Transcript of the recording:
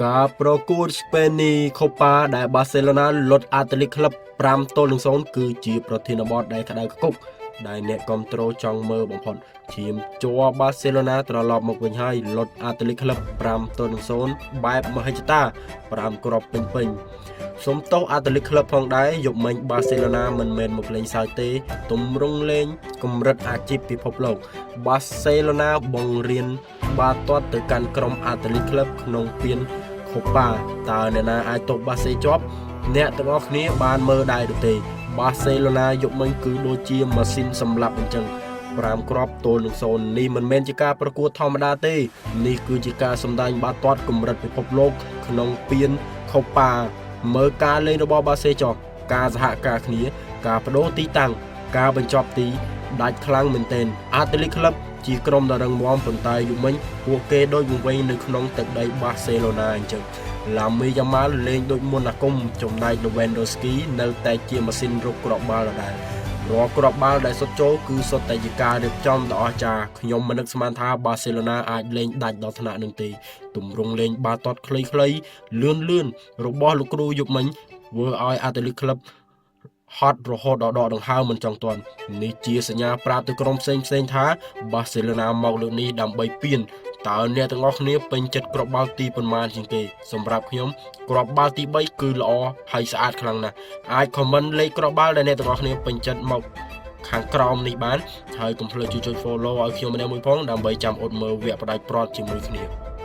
ការប្រកួតស្ប៉េនីខូប៉ាដែលបាសេឡូណាលុតអាត្លេទីកក្លឹប5-0គឺជាប្រធានបទដែលក្តៅគគុកដែលអ្នកគ្រប់គ្រងចង់មើលបំផុតឈាមជ័របាសេឡូណាត្រឡប់មកវិញហើយលុតអាត្លេទីកក្លឹប5-0បែបមហិច្ឆតា5គ្រាប់ពេញពេញៗសូមទោសអាត្លេទីកក្លឹបផងដែរយប់មិញបាសេឡូណាមិនមែនមកលេងសើចទេទម្រង់លេងកម្រិតអាជីពពិភពលោកបាសេឡូណាបង្រៀនបាល់ទាត់ទៅកាន់ក្រុមអាត្លេទីកក្លឹបក្នុងពាន ខូប៉ាតើអ្នកណាអាចទប់បាសេជាប់អ្នកទាំងអស់គ្នាបានមើលដែរឬទេបាសេឡូណាយប់មិញគឺដូចជាម៉ាស៊ីនសម្លាប់អញ្ចឹង5គ្រាប់ទល់នឹង0នេះមិនមែនជាការប្រកួតធម្មតាទេនេះគឺជាការសម្ដែងបាល់ទាត់កម្រិតពិភពលោកក្នុងពានខូប៉ាមើលការលេងរបស់បាសេចុះការសហការគ្នា ការបដូរទីតាំងការបញ្ចប់ទីដាច់ខ្លាំងមែនទែនអាត្លេទីកក្លឹបជាក្រុមដ៏រឹងមាំប៉ុន្តែយប់មិញពួកគេដូចវង្វេងនៅក្នុងទឹកដីបាសេឡូណាអញ្ចឹងឡាមីយ៉ាម៉ាល់លេងដូចមុនអាគមចំណែក Lewandowski នៅតែជាម៉ាស៊ីនរុកគ្រាប់បាល់ដដែលរាល់គ្រាប់បាល់ដែលសុទ្ធចូលគឺសុទ្ធតែជាការរៀបចំដ៏អស្ចារ្យខ្ញុំមិននឹកស្មានថាបាសេឡូណាអាចលេងដាច់ដល់ថ្នាក់នឹងទេទម្រង់លេងបាល់ទាត់ខ្លីៗលឿនលឿនៗរបស់លោកគ្រូយប់មិញធ្វើឲ្យអាត្លេទីកក្លឹប ហត់រហូតដល់ដកដង្ហើមមិនចង់ទាន់នេះជាសញ្ញាប្រាប់ទៅក្រុមផ្សេងផ្សេងៗថាបាសេឡូណាមកលើកនេះដើម្បីពៀនតើអ្នកទាំងអស់គ្នាពេញចិត្តគ្រាប់បាល់ទីប៉ុន្មានជាងគេសម្រាប់ខ្ញុំគ្រាប់បាល់ទី3គឺល្អហើយស្អាតខ្លាំងណាស់អាច comment លេខគ្រាប់បាល់ដែលអ្នកទាំងអស់គ្នាពេញចិត្តមកខាងក្រោមនេះបានហើយកុំភ្លេចជួយចុច follow ឲ្យខ្ញុំម្នាក់មួយផងដើម្បីចាំអត់មើលវគ្គផ្ដាច់ព្រាត់ជាមួយគ្នា។